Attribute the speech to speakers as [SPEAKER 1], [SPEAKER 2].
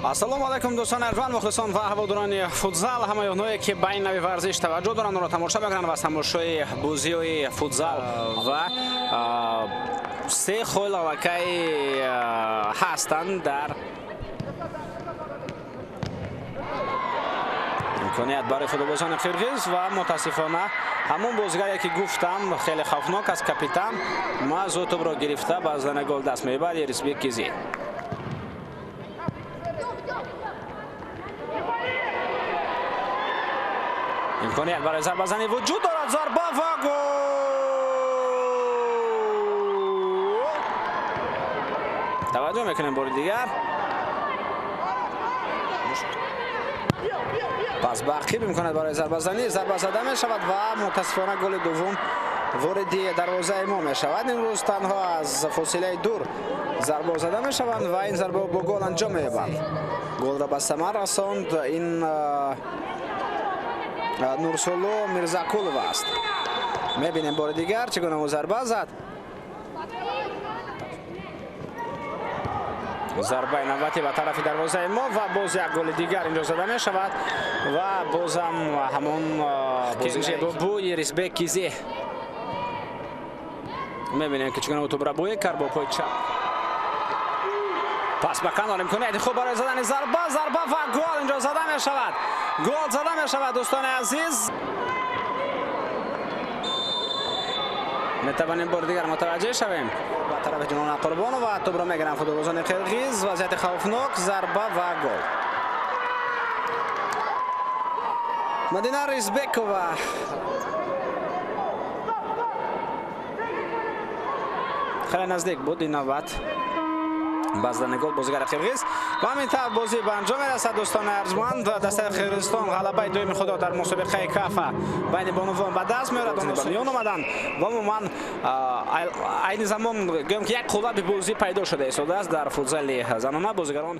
[SPEAKER 1] Ассалому алайкум, дӯстони арҷманд, мухлисон ва ҳаводорони футзал, ҳамаи онҳое ки ба ин нави варзиш таваҷҷӯҳ доранд, онро тамошо мекунанд ва аз тамошои бозиҳои футзал ва се хол аллакай ҳастанд дар имконият барои футболбозони қирғиз ва мутаассифона ҳамон бозигаре ки гуфтам хеле хавфнок аст, капитан мазу тӯбро гирифта ба задани гол даст мебарад Ерисбек Кизи. Имконият барои зарбазанӣ вуҷуд дорад, зарба ва гол! Таваҷҷӯҳ мекунем бори дигар. Пас ба ақиб имконият барои зарбазанӣ, зарба зада мешавад ва мутаассифона голи дуввум вориди дарвозаи мо мешавад. Имрӯз танҳо аз фосилаи дур зарба зада мешаванд ва ин зарба бо гол анҷом меёбад. Голро ба самар расонд ин Нурсулу Мирзакулова аст. Мебинем бори дигар чӣ гуна ӯ зарба зад. Зарбаи навбатӣ ба тарафи дарвозаи мо ва боз як голи дигар инҷо зада мешавад ва бозам ҳамон бозигари Ерисбек Кизи. Мебинем ки чӣ гуна ӯ тӯбро бӯй кард бо пои чап. Пас ба канор имконияти хуб барои задани зарба, зарба ва гол инҷо зада мешавад. Гол зада мешавад, дӯстони азиз. Метавонем бори дигар мутаваҷҷеҳ шавем. Ба тарафи Ҷунона Қурбонова тӯбро мегиранд футболбозони қирғиз. Вазъияти хавфнок, зарба ва гол. Мадина Ризбекова хеле наздик буд ин навбат ба задани гол бозигари қирғиз. Ва ҳамин тавр бозӣ ба анҷом мерасад, дӯстони арҷманд. Дастаи Қирғизистон ғалабаи дуюми худро дар мусобиқаи кафа байни бонувон ба даст меорад. Ба миён омаданд ва умуман айни замон гӯем ки як қолаби бозӣ пайдо шуда истодааст дар футзали занона. Бозигарон